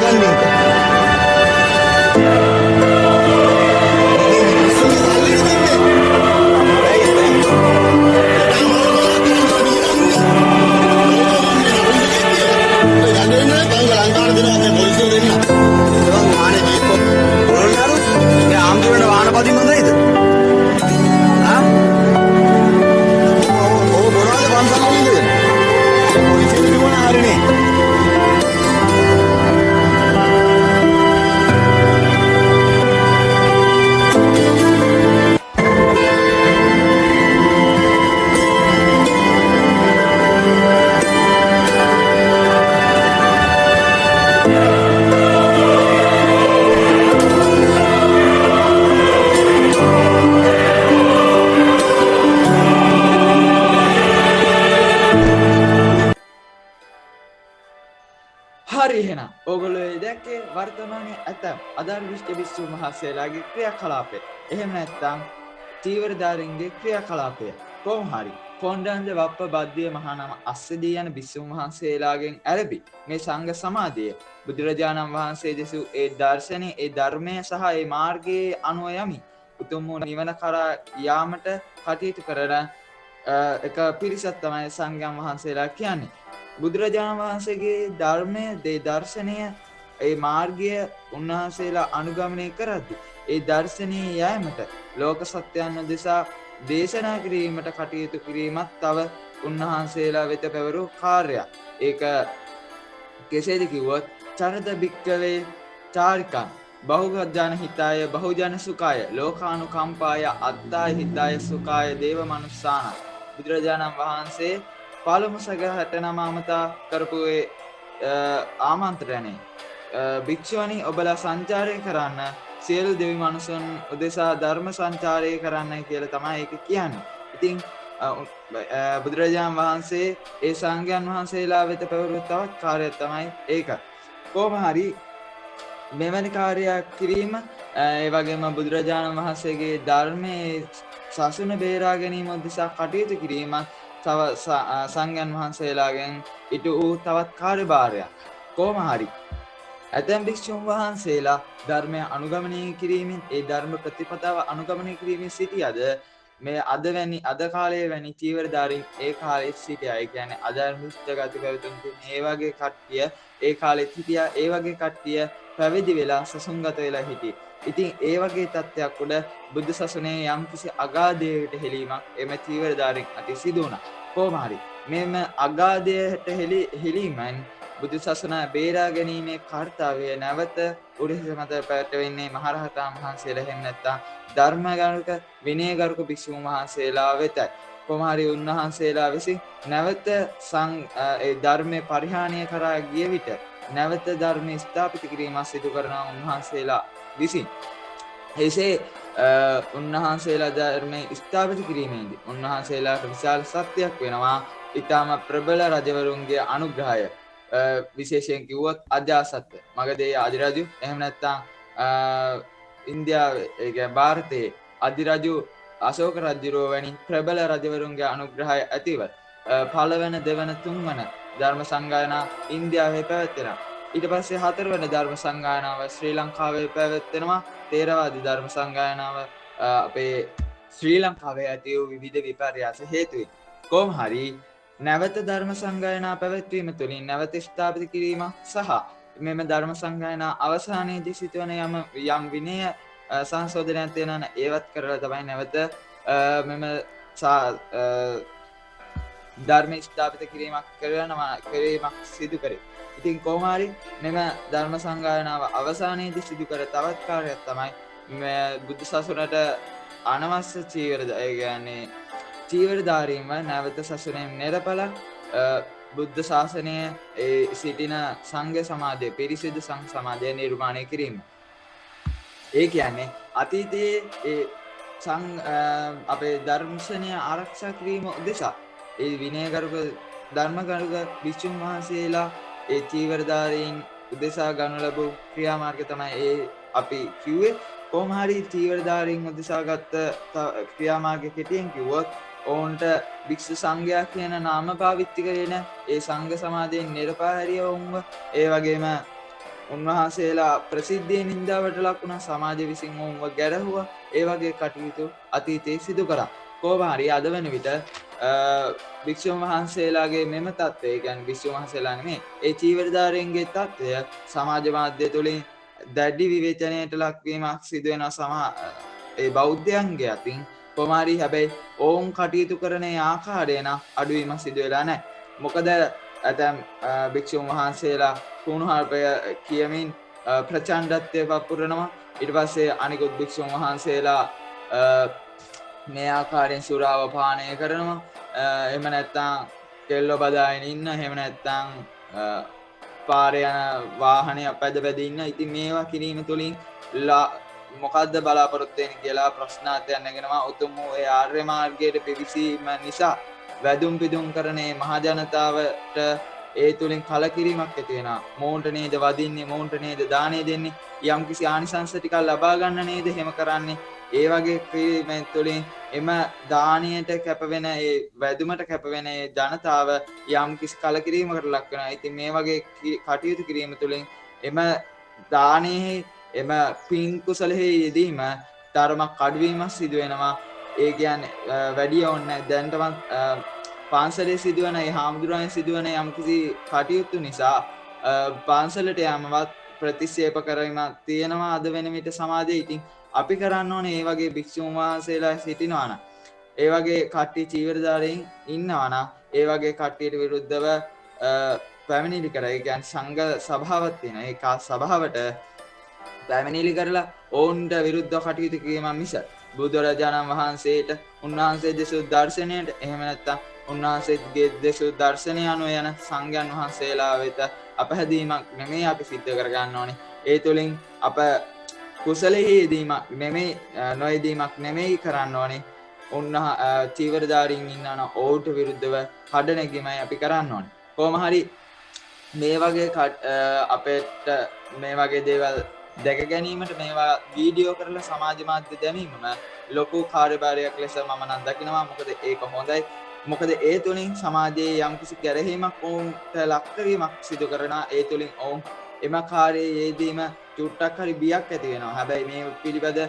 ගන්න එක. මේ මිනිස්සුන්ගේ සල්ලි තිබ්බේ. ඇයි දැන්? ලංකාවට දෙනවා මේ පොලිසිය දෙන්න. ඒවන් වාහනේ ජීප් පොළොන්නරු මේ ආම්දුරන වාහන පදින්න හොඳයිද? ආ? ඔව් ඔව් මොනවද පන්සල් වල ඉඳගෙන? පොලිසිය කිව්වන හරිනේ. හරි, එහෙනම් ඕගොල්ලෝ ඒ දැක්කේ වර්තමානයේ ඇතැම් අධර්මිෂ්ඨ භික්ෂුන් වහන්සේලාගේ ක්‍රියාකලාපය. එහෙම නැත්නම් චීවරධාරීන්ගේ ක්‍රියාකලාපය. කොහොම හරි කොණ්ඩඤ්ඤ වප්ප බද්දිය මහානාම අස්සදී යන භික්ෂුන් වහන්සේලාගෙන් ඇරඹි මේ සංඝ සමාජය බුදුරජාණන් වහන්සේ දෙසූ ඒ දර්ශනය, ඒ ධර්මය සහ ඒ මාර්ගයේ අනුව යමි උතුම් වූ නිවන කරා යාමට කටයුතු කරන එක පිරිසක් තමයි සංඝයන් වහන්සේලා කියන්නේ. බුදුරජාණන් වහන්සේගේ ධර්මය, දේ දර්ශනය, ඒ මාර්ගය උන්වහන්සේලා අනුගමනය කරද්දී ඒ දර්ශනයේ යෑමට ලෝක සත්‍යයන් උදෙසා දේශනා කිරීමට කටයුතු කිරීමත් තව උන්වහන්සේලා වෙත පැවරු කාර්යයක්. ඒක කෙසේද කිව්වොත්, චරද භික්කවේ චාරිකං බහුජන හිතාය බහුජන සුඛාය ලෝකානුකම්පාය අත්තාය හිතාය සුඛාය දේව මනුස්සාන. බුදුරජාණන් වහන්සේ පළමු සැක 69 අමතා කරපු ඒ ආමන්ත්‍රණය, භික්ෂුවනි ඔබලා සංචාරය කරන්න, සියලු දෙවි මනුස්සයන් උදෙසා ධර්ම සංචාරය කරන්නයි කියලා තමයි ඒක කියන්නේ. ඉතින් බුදුරජාණන් වහන්සේ ඒ සංඝයන් වහන්සේලා වෙත පැවරු තවත් කාර්යයක් තමයි ඒක. කොහොම හරි මෙවැනි කාර්යයක් කිරීම, ඒ වගේම බුදුරජාණන් වහන්සේගේ ධර්මයේ සසුන බේරා ගැනීම උදෙසා කටයුතු කිරීමත් තව සංඝයන් වහන්සේලාගෙන් ඉටු වූ තවත් කාර්යභාරයක්. කොහොම හරි ඇතැම් භික්ෂුන් වහන්සේලා ධර්මය අනුගමනය කිරීමෙන්, ඒ ධර්ම ප්‍රතිපදාව අනුගමනය කිරීමෙන් සිටියද, මේ අද වැනි, අද කාලයේ වැනි චීවරධාරීන් ඒ කාලෙත් සිටියා. ඒ කියන්නේ අධර්මිෂ්ඨ ගති පැවතුම් තියෙන ඒ වගේ කට්ටිය ඒ කාලෙත් හිටියා. ඒ වගේ කට්ටිය පැවිදි වෙලා සසුන්ගත වෙලා හිටියේ. ඉතින් ඒ වගේ තත්ත්වයක් උඩ බුද්ධ සසුනේ යම්කිසි අගාධයකට හෙලීමක් එම චීවරධාරීන් අතින් සිදු වුණා. කොහොම හරි මෙම අගාධයට හෙලීමෙන් බුදු සසුන බේරා ගැනීමේ කර්තව්‍ය නැවත උඩිහිස මත පැටවෙන්නේ මහරහතන් වහන්සේලා, එහෙම නැත්නම් ධර්මගරුක විනයගරුක භික්ෂුන් වහන්සේලා වෙතයි. කොහොම හරි උන්වහන්සේලා විසින් නැවත ඒ ධර්මයේ පරිහානිය කරා ගිය විට නැවත ධර්මය ස්ථාපිත කිරීමක් සිදු කරනවා උන්වහන්සේලා විසින්. එසේ උන්වහන්සේලා ධර්මය ස්ථාපිත කිරීමේදී උන්වහන්සේලාට විශාල ශක්තියක් වෙනවා ඊටාම ප්‍රබල රජවරුන්ගේ අනුග්‍රහය. විශේෂයෙන් කිව්වොත් අජාසත් මගධයේ අධිරාජු, එහෙම නැත්නම් ඉන්දියාවේ, ඒ කියන්නේ භාරතයේ අධිරාජු අශෝක රජුරෝ වැනි ප්‍රබල රජවරුන්ගේ අනුග්‍රහය ඇතිව පළවන, දෙවන, තුන්වන ධර්ම සංගායනා ඉන්දියාවේ පැවැත්වෙනවා. ඊට පස්සේ හතරවන ධර්ම සංගායනාව ශ්‍රී ලංකාවේ පැවැත්වෙනවා. තේරවාදී ධර්ම සංගායනාව අපේ ශ්‍රී ලංකාවේ ඇති වූ විවිධ විපර්යාස හේතුවෙන්. කොහොම හරි නැවත ධර්ම සංගායනා පැවැත්වීම තුළින් නැවත ස්ථාපිත කිරීම සහ මෙම ධර්ම සංගායනා අවසානයේදී සිදුවන යම් විනය සංශෝධනයක් තියෙනවා නම් ඒවත් කරලා තමයි නැවත මෙම ධර්ම ස්ථාපිත කිරීමක් කරනවා, කිරීමක් සිදු කරේ. ඉතින් කොහොම හරි මෙම ධර්ම සංගායනාව අවසානයේදී සිදු කර තවත් කාර්යයක් තමයි මේ බුද්ධ සසුනට අනවශ්‍ය චීවර, ඒ කියන්නේ චීවරධාරීන්ව නැවත සසුනෙන් නෙරපලා බුද්ධ ශාසනය ඒ සිටින සංඝ සමාජය, පිරිසිදු සංඝ සමාජය නිර්මාණය කිරීම. ඒ කියන්නේ අතීතයේ ඒ අපේ දර්ශනය ආරක්ෂා කිරීම උදෙසා ඒ විනයගරුක ධර්මගරුක භික්ෂුන් වහන්සේලා ඒ චීවරධාරීන් උදෙසා ගනු ලැබූ ක්‍රියාමාර්ග තමයි ඒ අපි කිව්වේ. කොහොම හරි චීවරධාරීන් උදෙසා ගත්ත ක්‍රියාමාර්ග කෙටියෙන් කිව්වොත් ඔවුන්ට භික්ෂු සංඝයා කියන නාම පාවිච්චි කරගෙන ඒ සංඝ සමාජයෙන් නිරපා හැරිය ඔවුන්ව, ඒ වගේම උන්වහන්සේලා ප්‍රසිද්ධියේ නින්දාවට ලක් වුණා. සමාජය විසින් ඔවුන්ව ගැරහුවා. ඒ වගේ කටයුතු අතීතයේ සිදු කරා. කොහොම හරි අද වන විට භික්ෂුන් වහන්සේලාගේ මෙම තත්ත්වය, ඒ කියන්නේ භික්ෂුන් වහන්සේලා නෙමෙයි, ඒ චීවරධාරීන්ගේ තත්ත්වය සමාජ මාධ්‍ය තුළින් දැඩි විවේචනයට ලක්වීමක් සිදු වෙනවා ඒ බෞද්ධයන්ගේ අතින්. කොහොම හරි හැබැයි ඔවුන් කටයුතු කරන ඒ ආකාරය නම් අඩුවීමක් සිදු වෙලා නැහැ. මොකද ඇතැම් භික්ෂුන් වහන්සේලා කුණුහරුපය කියමින් ප්‍රචණ්ඩත්වය පපුරනවා. ඊට පස්සේ අනිකුත් භික්ෂුන් වහන්සේලා මේ ආකාරයෙන් සුරාව පානය කරනවා. එහෙම නැත්නම් කෙල්ලෝ බදාගෙන ඉන්න, එහෙම නැත්නම් පාරේ යන වාහනය පැද පැද ඉන්න. ඉතින් මේවා කිරීම තුළින් මොකද්ද බලාපොරොත්තු වෙන්නේ කියලා ප්‍රශ්නාර්ථයක් නැගෙනවා. උතුම් වූ ඒ ආර්ය මාර්ගයට පිවිසීම නිසා වැදුම් පිදුම් කරන මේ මහ ජනතාවට ඒ තුළින් කලකිරීමක් ඇති වෙනවා. මොවුන්ට නේද වදින්නේ, මොවුන්ට නේද දානය දෙන්නේ, යම්කිසි ආනිසංස ටිකක් ලබා ගන්න නේද එහෙම කරන්නේ. ඒ වගේ කිරීම තුළින් එම දානයට කැපවෙන, ඒ වැදුමට කැපවෙන ඒ ජනතාව යම්කිසි කලකිරීමකට ලක් වෙනවා. ඉතින් මේ වගේ කටයුතු කිරීම තුළින් එම දානයේ එම පින් කුසලෙහි යෙදීම තරමක් අඩුවීමක් සිදු වෙනවා. ඒ කියන්නේ වැඩි ඕනේ දැනටමත් පන්සලේ සිදුවන ඒ හාමුදුරුවන්ගේ සිදුවන යම්කිසි කටයුතු නිසා පන්සලට යාමවත් ප්‍රතික්ෂේප කිරීමක් තියෙනවා අද වෙන විට සමාජයේ. ඉතින් අපි කරන්න ඕනේ ඒ වගේ භික්ෂුන් වහන්සේලා සිටිනවා නම්, ඒ වගේ කට්ටිය චීවරධාරීන් ඉන්නවා නම්, ඒ වගේ කට්ටියට විරුද්ධව පැමිණිලි කරලා, ඒ කියන්නේ සංඝ සභාවක් තියෙනවා, ඒ සභාවට පැමිණිලි කරලා ඔවුන්ට විරුද්ධව කටයුතු කිරීම මිස බුදුරජාණන් වහන්සේට උන්වහන්සේ දෙසූ දර්ශනයට, එහෙම නැත්නම් උන්වහන්සේගේ දෙසූ දර්ශනය අනුව යන සංඝයන් වහන්සේලා වෙත අපහැදීමක් නෙමෙයි අපි සිද්ධ කරගන්න ඕනේ. ඒ තුළින් අප කුසලෙහි යෙදීමක් නෙමෙයි, නොයෙදීමක් නෙමෙයි කරන්න ඕනේ. චීවරධාරීන් ඉන්නවා නම් ඔවුන්ට විරුද්ධව කඩ නැගීමයි අපි කරන්න ඕනේ. කොහොම හරි මේ වගේ අපේට මේ වගේ දේවල් දැක ගැනීමට මේවා වීඩියෝ කරලා සමාජ මාධ්‍ය දැමීමම ලොකු කාර්යභාරයක් ලෙස මම නම් දකිනවා. මොකද ඒක හොඳයි. මොකද ඒ තුළින් සමාජයේ යම්කිසි ගැරහීමක් ඔවුන්ට ලක් කිරීමක් සිදු කරනවා. ඒ තුළින් ඔවුන් එම කාර්යයේ යෙදීම චුට්ටක් හරි බියක් ඇති වෙනවා. හැබැයි මේ පිළිබඳ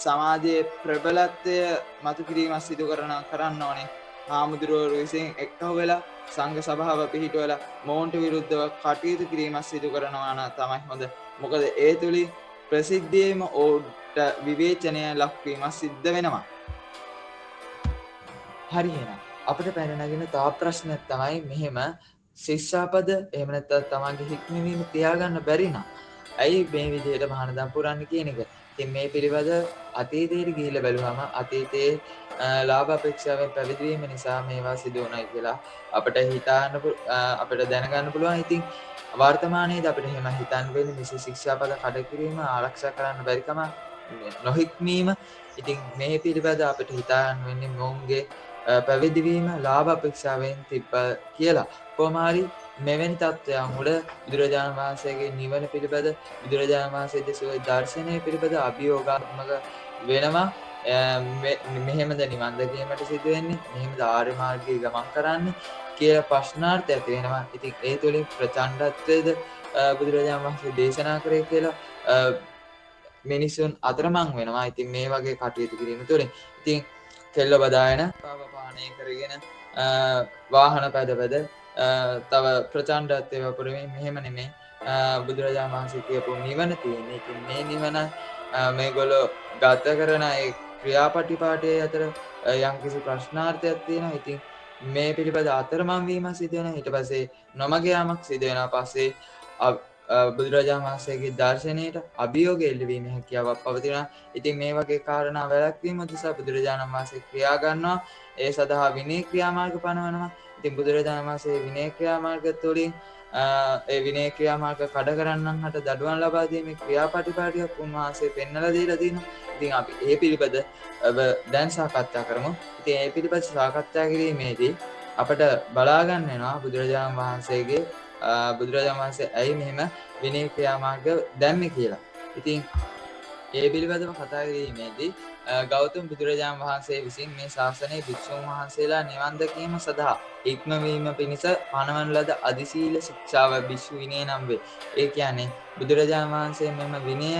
සමාජයේ ප්‍රබලත්වය මතු කිරීමක් සිදු කරන්න ඕනේ. හාමුදුරුවෝ විසින් එක්කහු වෙලා සංඝ සභාව පිහිටුවලා මොවුන්ට විරුද්ධව කටයුතු කිරීමක් සිදු කරනවා නම් තමයි හොඳ. මොකද ඒ තුළින් ප්‍රසිද්ධියේම ඔවුන්ට විවේචනය ලක්වීමක් සිද්ධ වෙනවා. හරි, එහෙනම් අපිට පැන නගින තව ප්‍රශ්නයක් තමයි මෙහෙම ශික්ෂාපද එහෙම නැත්නම් තමන්ගේ හික්මවීම තියාගන්න බැරි නම් ඇයි මේ විදිහට මහානදම් පුරන්නේ කියන එක. ඉතින් මේ පිළිබඳ අතීතයට ගිහිල්ලා බැලුවම අතීතයේ ලාභ අපේක්ෂාවෙන් පැවිදි වීම නිසා මේවා සිදු වුණයි කියලා අපිට හිතාන්න අපිට දැනගන්න පුළුවන්. ඉතින් වර්තමානයේදී අපිට එහෙම හිතන්න වෙන්නේ මෙසේ ශික්ෂාපද කඩ කිරීම, ආරක්ෂා කරන්න බැරිකම, නොහික්මීම. ඉතින් මේ පිළිබඳ අපිට හිතාගන්න වෙන්නේ මොවුන්ගේ පැවිදි වීම ලාභ අපේක්ෂාවෙන් තිබ්බ කියලා. කොහොම හරි මෙවැනි තත්ත්වයන් උඩ බුදුරජාණන් වහන්සේගේ නිවන පිළිබඳ, බුදුරජාණන් වහන්සේ දෙසූ දර්ශනය පිළිබඳ අභියෝගාත්මක වෙනවා. මෙහෙමද නිවන් දැකීමට සිදු වෙන්නේ, මෙහෙමද ආර්ය මාර්ගයේ ගමන් කරන්නේ කියලා ප්‍රශ්නාර්ථ ඇති වෙනවා. ඉතින් ඒ තුළින් ප්‍රචණ්ඩත්වයද බුදුරජාණන් වහන්සේ දේශනා කරේ කියලා මිනිසුන් අතරමං වෙනවා. ඉතින් මේ වගේ කටයුතු කිරීම තුළින් ඉතින් කෙල්ල බදාගෙන පාව පානය කරගෙන වාහන පැද පැද තව ප්‍රචණ්ඩත්වය වපුරමින් මෙහෙම නෙමෙයි බුදුරජාණන් වහන්සේ කියපු නිවන තියෙන්නේ. ඉතින් මේ නිවන මේගොල්ලෝ ගත කරන ඒ ක්‍රියාපටිපාටයේ අතර යම්කිසි ප්‍රශ්නාර්ථයක් තියෙනවා. ඉතින් මේ පිළිබඳ අතරමං වීමක් සිදු වෙනවා. ඊට පස්සේ නොමග යාමක් සිදු වෙනවා. පස්සේ බුදුරජාණන් වහන්සේගේ දර්ශනයට අභියෝග එල්ලවීමේ හැකියාවක් පවතිනවා. ඉතින් මේ වගේ කාරණා වැළැක්වීම උදෙසා බුදුරජාණන් වහන්සේ ක්‍රියා ගන්නවා. ඒ සඳහා විනය ක්‍රියාමාර්ග පනවනවා. ඉතින් බුදුරජාණන් වහන්සේ විනය ක්‍රියාමාර්ග තුළින් ඒ විනය ක්‍රියාමාර්ග කඩ කරන්නන් හට දඩුවම් ලබා දීමේ ක්‍රියාපටිපාටියක් උන්වහන්සේ පෙන්වලා දීලා තියෙනවා. ඉතින් අපි ඒ පිළිබඳ දැන් සාකච්ඡා කරමු. ඉතින් ඒ පිළිබඳ සාකච්ඡා කිරීමේදී අපට බලා ගන්න වෙනවා බුදුරජාණන් වහන්සේ ඇයි මෙහෙම විනය ක්‍රියාමාර්ග දැම්මේ කියලා. ඉතින් ඒ පිළිබඳව කතා කිරීමේදී ගෞතම බුදුරජාණන් වහන්සේ විසින් මේ ශාසනයේ භික්ෂූන් වහන්සේලා නිවන් දැකීම සඳහා ඉක්මවීම පිණිස පනවන ලද අධිශීල ශික්ෂාව භික්ෂු විනය නම් වේ. ඒ කියන්නේ බුදුරජාණන් වහන්සේ මෙම විනය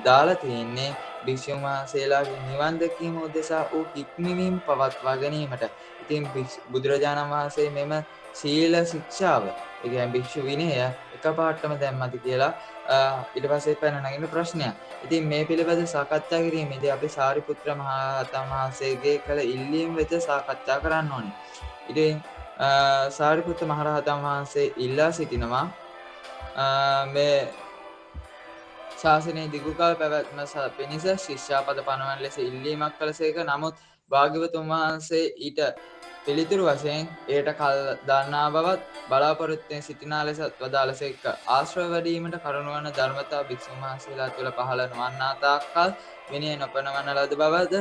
දාලා තියෙන්නේ භික්ෂුන් වහන්සේලාගේ නිවන් දැකීම උදෙසා වූ හික්මවීම පවත්වා ගැනීමට. ඉතින් බුදුරජාණන් වහන්සේ මෙම සීල ශික්ෂාව, ඒ කියන්නේ භික්ෂු විනය එකපාරටම දැම්මද කියලා ඊට පස්සේ පැන නගින ප්‍රශ්නයක්. ඉතින් මේ පිළිබඳ සාකච්ඡා කිරීමේදී අපි සාරිපුත්‍ර මහ රහතන් වහන්සේගේ කළ ඉල්ලීම් වෙත සාකච්ඡා කරන්න ඕනේ. ඉතින් සාරිපුත්‍ර මහ රහතන් වහන්සේ ඉල්ලා සිටිනවා මේ ශාසනයේ දිගුකල් පැවැත්ම පිණිස ශික්ෂාපද පනවන ලෙස ඉල්ලීමක් කළසේක. නමුත් භාග්‍යවතුන් වහන්සේ ඊට පිළිතුරු වශයෙන් එයට කල් දන්නා බවත් බලාපොරොත්තුවෙන් සිටිනා ලෙසත් වදාළසේක. ආශ්‍රව වැඩීමට කරුණ වන ධර්මතා භික්ෂුන් වහන්සේලා තුළ පහළ නොවන්නා තාක්කල් විනය නොපනවන ලද බවද,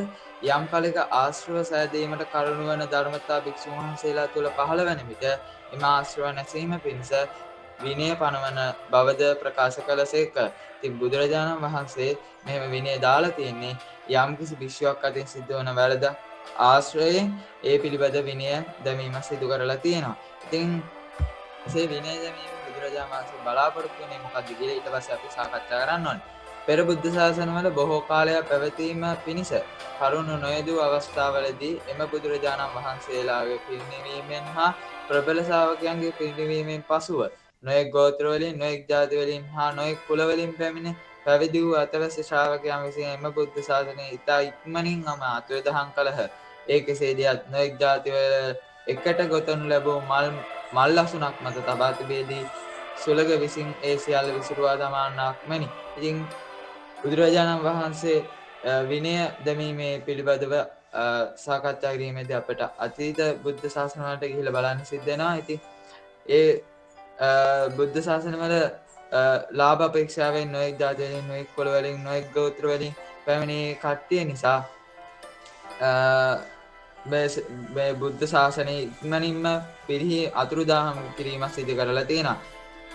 යම් කලෙක ආශ්‍රව සෑදීමට කරුණ වන ධර්මතා භික්ෂුන් වහන්සේලා තුළ පහළ වන විට එම ආශ්‍රව නැසීම පිණිස විනය පනවන බවද ප්‍රකාශ කළසේක. ඉතින් බුදුරජාණන් වහන්සේ මෙහෙම විනය දාලා තියෙන්නේ යම්කිසි භික්ෂුවක් අතින් සිද්ධ වන වැරදක් ආශ්‍රයෙන් ඒ පිළිබඳ විනය දැමීම සිදු කරලා තියෙනවා. ඉතින් එසේ විනය දැමීම බුදුරජාණන් වහන්සේ බලාපොරොත්තු වුණේ මොකද්ද කියලා ඊට පස්සේ අපි සාකච්ඡා කරන්න ඕනේ. පෙර බුද්ධ ශාසනවල බොහෝ කාලයක් පැවතීම පිණිස කරුණු නොයෙදූ අවස්ථාවලදී එම බුදුරජාණන් වහන්සේලාගේ පිරිනිවීමෙන් හා ප්‍රබල ශ්‍රාවකයන්ගේ පිරිනිවීමෙන් පසුව නොයෙක් ගෝත්‍ර වලින්, නොයෙක් ජාති වලින් හා නොයෙක් කුල වලින් පැමිණ පැවිදි වූ අතවැසි ශ්‍රාවකයන් විසින් එම බුද්ධ ශාසනය ඉතා ඉක්මනින් අම අතුරුදහන් කළහ. ඒ කෙසේදියත් නොයෙක් ජාතිවල එකට ගොතනු ලැබූ මල් අසුනක් මත තබා තිබේදී සුළඟ විසින් ඒ සියල්ල විසිරුවා දමන්නාක් මැනි. ඉතින් බුදුරජාණන් වහන්සේ විනය දැමීමේ පිළිබඳව සාකච්ඡා කිරීමේදී අපට අතීත බුද්ධ ශාසන වලට ගිහිල්ලා බලන්න සිද්ධ වෙනවා. ඉතින් ඒ බුද්ධ ශාසනවල ලාභ අපේක්ෂාවෙන් නොයෙක් ජාති වලින්, නොයෙක් කුල වලින්, නොයෙක් ගෝත්‍ර වලින් පැමිණි කට්ටිය නිසා මේ බුද්ධ ශාසනය ඉක්මනින්ම පිරිහි අතුරුදහන් කිරීමක් සිදු කරලා තියෙනවා.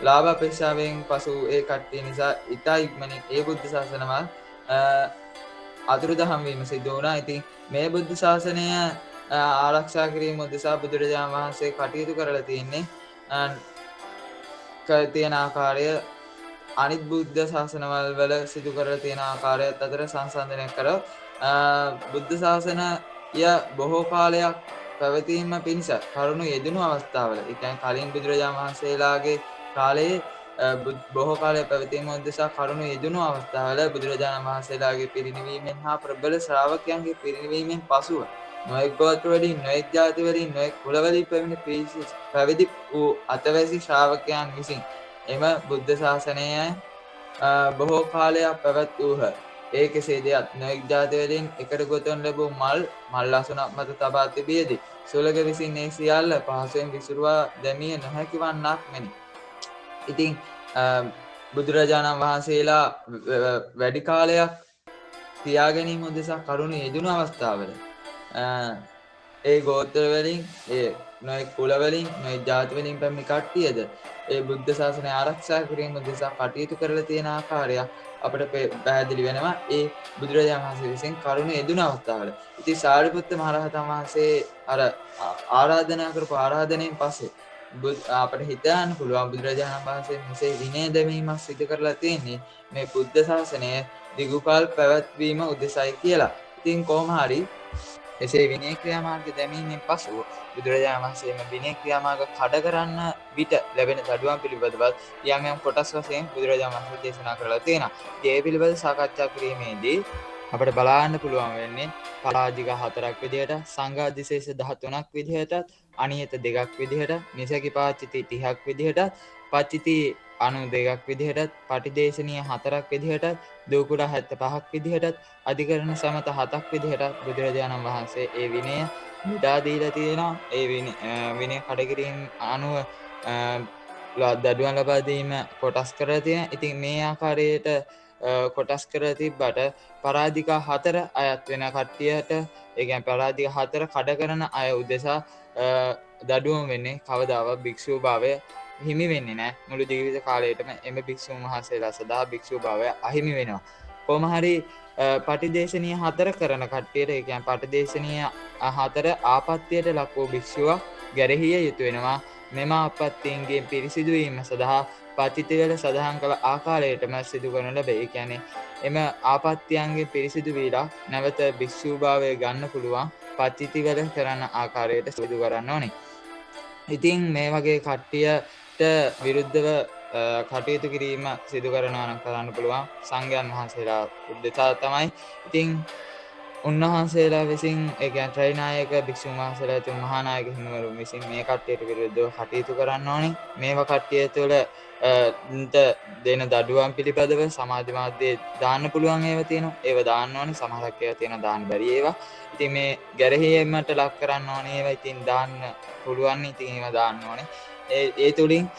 ලාභ අපේක්ෂාවෙන් පසු ඒ කට්ටිය නිසා ඉතා ඉක්මනින් ඒ බුද්ධ ශාසනවල් අතුරුදහන් වීම සිදු වුණා. ඉතින් මේ බුද්ධ ශාසනය ආරක්ෂා කිරීම උදෙසා බුදුරජාණන් වහන්සේ කටයුතු කරලා තියෙන්නේ තියෙන ආකාරය අනිත් බුද්ධ ශාසනවල් වල සිදු කරලා තියෙන ආකාරයත් අතර සංසන්දනය කරොත් බුද්ධ ශාසනය බොහෝ කාලයක් පැවතීම පිණිස කරුණු යෙදුණු අවස්ථාවල, ඒ කියන්නේ කලින් බුදුරජාණන් වහන්සේලාගේ කාලයේ බොහෝ කාලයක් පැවතීම උදෙසා කරුණු යෙදුණු අවස්ථාවල බුදුරජාණන් වහන්සේලාගේ පිරිනිවීමෙන් හා ප්‍රබල ශ්‍රාවකයන්ගේ පිරිනිවීමෙන් පසුව නොයෙක් ගෝත්‍ර වලින්, නොයෙක් ජාති වලින්, නොයෙක් කුල වලින් පැමිණි පැවිදි වූ අතවැසි ශ්‍රාවකයන් විසින් එම බුද්ධ ශාසනය බොහෝ කාලයක් පැවැත් වූහ. ඒ කෙසේදයත් නොයෙක් ජාති වලින් එකට ගොතනු ලැබූ මල් අසුනක් මත තබා තිබියදී සුළඟ විසින් ඒ සියල්ල පහසුවෙන් විසුරුවා දැමිය නොහැකි වන්නක් මෙනි. ඉතින් බුදුරජාණන් වහන්සේලා වැඩි කාලයක් තියා ගැනීම උදෙසා කරුණු යෙදුණු අවස්ථාවල ඒ ගෝත්‍ර වලින්, ඒ නොයෙක් කුල වලින්, නොයෙක් ජාති වලින් පැමිණි කට්ටියද ඒ බුද්ධ ශාසනය ආරක්ෂා කිරීම උදෙසා කටයුතු කරලා තියෙන ආකාරය අපට පැහැදිලි වෙනවා ඒ බුදුරජාණන් වහන්සේ විසින් කරුණ යෙදුණු අවස්ථාවල. ඉතින් සාරිපුත්ත මහරහතන් වහන්සේ අර ආරාධනා කරපු ආරාධනයෙන් පස්සේ අපට හිතන්න පුළුවන් බුදුරජාණන් වහන්සේ මෙසේ විනය දැමීමක් සිදු කරලා තියෙන්නේ මේ බුද්ධ ශාසනය දිගුකල් පැවැත්වීම උදෙසයි කියලා. ඉතින් කොහොම හරි එසේ විනය ක්‍රියාමාර්ග දැමීමෙන් පසු බුදුරජාණන් වහන්සේම විනය ක්‍රියාමාර්ග කඩ කරන්න විට ලැබෙන දඩුවම් පිළිබඳවත් යම් යම් කොටස් වශයෙන් බුදුරජාණන් වහන්සේ දේශනා කරලා තියෙනවා. ඉතින් ඒ පිළිබඳ සාකච්ඡා කිරීමේදී අපට බලන්න පුළුවන් වෙන්නේ පරාජික 4ක් විදිහට, සංඝාදිශේෂ 13ක් විදිහටත්, අනියත 2ක් විදිහට, නිසකි පාචිති 30ක් විදිහටත්, පචිති 92ක් විදිහටත්, පටිදේශනීය 4ක් විදිහටත්, දූකුඩා 75ක් විදිහටත්, අධිකරණ සමත 7ක් විදිහටත් බුදුරජාණන් වහන්සේ ඒ විනය බෙදා දීලා තියෙනවා. ඒ විනය කඩකිරීම අනුව දඩුවම් ලබා දීම කොටස් කරලා තියෙනවා. ඉතින් මේ ආකාරයට කොටස් කරලා තිබ්බට පරාජිකා 4 අයත් වෙන කට්ටියට, ඒ කියන්නේ පරාජික 4 කඩ කරන අය උදෙසා දඩුවම් වෙන්නේ කවදාවත් භික්ෂූ භාවය හිමි වෙන්නේ නෑ. මුළු ජීවිත කාලයටම එම භික්ෂූන් වහන්සේලා සදා භික්ෂූ භාවය අහිමි වෙනවා. කොහොම හරි පටිදේශනීය 4 කරන කට්ටියට, ඒ කියන්නේ පටිදේශනීය 4 ආපත්‍යයට ලක් වූ භික්ෂුවක් ගැරහිය යුතු වෙනවා. මෙම ආපත්‍යයන්ගෙන් පිරිසිදු වීම සඳහා පතිතවල සඳහන් කළ ආකාරයටම සිදු කරනු ලැබේ. ඒ කියන්නේ එම ආපත්‍යයන්ගෙන් පිරිසිදු වීලා නැවත භික්ෂූභාවය ගන්න පුළුවන් පතිතවල කරන ආකාරයට සිදු කරන්න ඕනේ. ඉතින් මේ වගේ කට්ටියට විරුද්ධව කටයුතු කිරීම සිදු කරනවා නම් කරන්න පුළුවන් සංඝයන් වහන්සේලා උදෙසා තමයි. ඉතින් උන්වහන්සේලා විසින්, ඒ කියන්නේ ත්‍රිනායක භික්ෂුන් වහන්සේලා ඇතුළු මහානායක හිමිවරුන් විසින් මේ කට්ටියට විරුද්ධව කටයුතු කරන්න ඕනේ. මේවා කට්ටිය තුළ දෙන දඩුවම් පිළිබඳව සමාජ මාධ්‍යයේ දාන්න පුළුවන් ඒවා තියෙනවා. ඒවා දාන්න ඕනේ. සමහරක් ඒවා තියෙනවා දාන්න බැරි ඒවා. ඉතින් මේ ගැරහීමට ලක් කරන්න ඕනේ ඒවා. ඉතින් දාන්න පුළුවන්. ඉතින් ඒවා දාන්න ඕනේ. ඒ තුලින්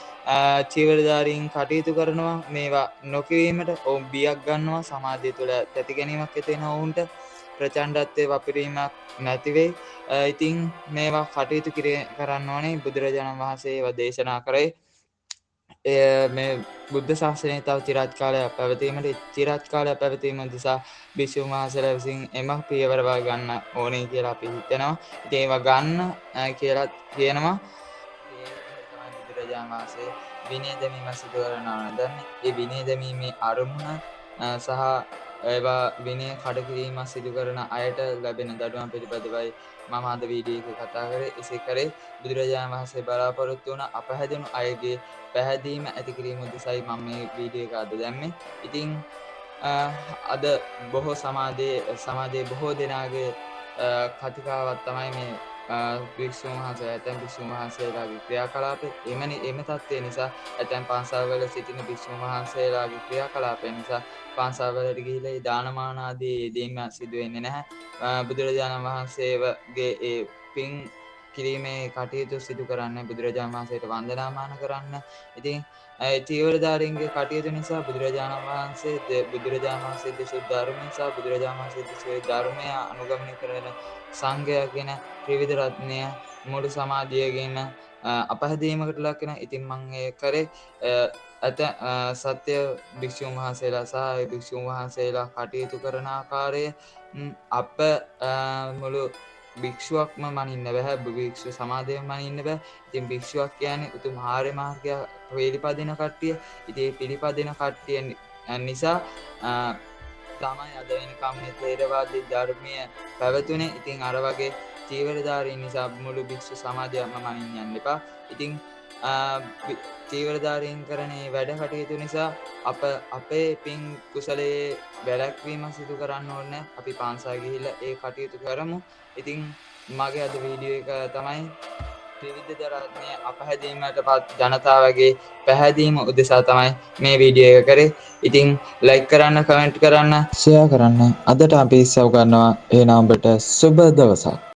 චීවරධාරීන් කටයුතු කරනවා මේවා නොකිරීමට. ඔවුන් බියක් ගන්නවා. සමාජය තුළ තැති ගැනීමක් ඇති වෙනවා. ඔවුන්ට ප්‍රචණ්ඩත්වයේ වපිරීමක් නැති වෙයි. ඉතින් මේවා කටයුතු කරන්න ඕනේ. බුදුරජාණන් වහන්සේ ඒවා දේශනා කරේ. මේ බුද්ධ ශාසනය තව චිරාත් කාලයක් පැවතීමට, චිරාත් කාලයක් පැවතීම උදෙසා භික්ෂුන් වහන්සේලා විසින් එම පියවරවල් ගන්න ඕනේ කියලා අපි හිතනවා. ඉතින් ඒවා ගන්න කියලා කියනවා. ඒ තමයි බුදුරජාණන් වහන්සේ විනය දැමීම සිදු කරනවා නම් දන්නේ. ඒ විනය දැමීමේ අරමුණ සහ ඒවා විනය කඩ කිරීම සිදු කරන අයට ලැබෙන දඩුවම් පිළිබඳවයි මම අද වීඩියෝ එකේ කතා කරේ. එසේ කරේ බුදුරජාණන් වහන්සේ බලාපොරොත්තු වුණ අපහැදෙනු අයගේ පැහැදීම ඇති කිරීම උදෙසයි මම මේ වීඩියෝ එක අද දැම්මේ. ඉතින් අද බොහෝ සමාජයේ බොහෝ දෙනාගේ කතිකාවක් තමයි මේ භික්ෂුන් වහන්සේ ඇතැම් භික්ෂුන් වහන්සේලාගේ ක්‍රියාකලාපය. එම තත්ත්වය නිසා ඇතැම් පන්සල්වල සිටින භික්ෂුන් වහන්සේලාගේ ක්‍රියාකලාපය නිසා පන්සල්වලට ගිහිල්ලා ඒ දානමාන ආදී යෙදීම සිදු වෙන්නේ නැහැ. බුදුරජාණන් වහන්සේගේ ඒ පින් කිරීමේ කටයුතු සිදු කරන්න, බුදුරජාණන් වහන්සේට වන්දනාමාන කරන්න. ඉතින් ඒ චීවරධාරීන්ගේ කටයුතු නිසා බුදුරජාණන් වහන්සේ බුදුරජාණන් වහන්සේ දෙසූ ධර්මය සහ බුදුරජාණන් වහන්සේ දෙසූ ධර්මය අනුගමනය කරන සංඝයා කියන ත්‍රිවිධ රත්නය මුළු සමාජයේම අපහැදීමකට ලක් වෙනවා. ඉතින් මං ඒ කරේ ඇත සත්‍ය භික්ෂුන් වහන්සේලා සහ ඒ භික්ෂුන් වහන්සේලා කටයුතු කරන ආකාරය අප මුළු භික්ෂුවක්ම මනින්න බැහැ, භික්ෂු සමාජයම මනින්න බෑ. ඉතින් භික්ෂුවක් කියන්නේ උතුම් ආර්ය මාර්ගය පිළිපදින කට්ටිය. ඉතින් ඒ පිළිපදින කට්ටිය නිසා තමයි අද වෙනකම් මේ ථේරවාදී ධර්මය පැවතුනේ. ඉතින් අර වගේ චීවරධාරීන් නිසා මුළු භික්ෂු සමාජයම මනින්න යන්න එපා. ඉතින් චීවරධාරීන් කරන මේ වැඩ කටයුතු නිසා අප අපේ පින් කුසලයේ වැළැක්වීම සිදු කරන්න ඕනේ. අපි පන්සල් ගිහිල්ලා ඒ කටයුතු කරමු. ඉතින් මගේ අද වීඩියෝ එක තමයි ත්‍රිවිධ රත්නය අපහැදීමට පත් ජනතාවගේ පැහැදීම උදෙසා තමයි මේ වීඩියෝ එක කරේ. ඉතින් ලයික් කරන්න, කමෙන්ට් කරන්න, ෂෙයා කරන්න. අදට අපි ඉස්සව ගන්නවා. එහෙනම් ඔබට සුබ දවසක්.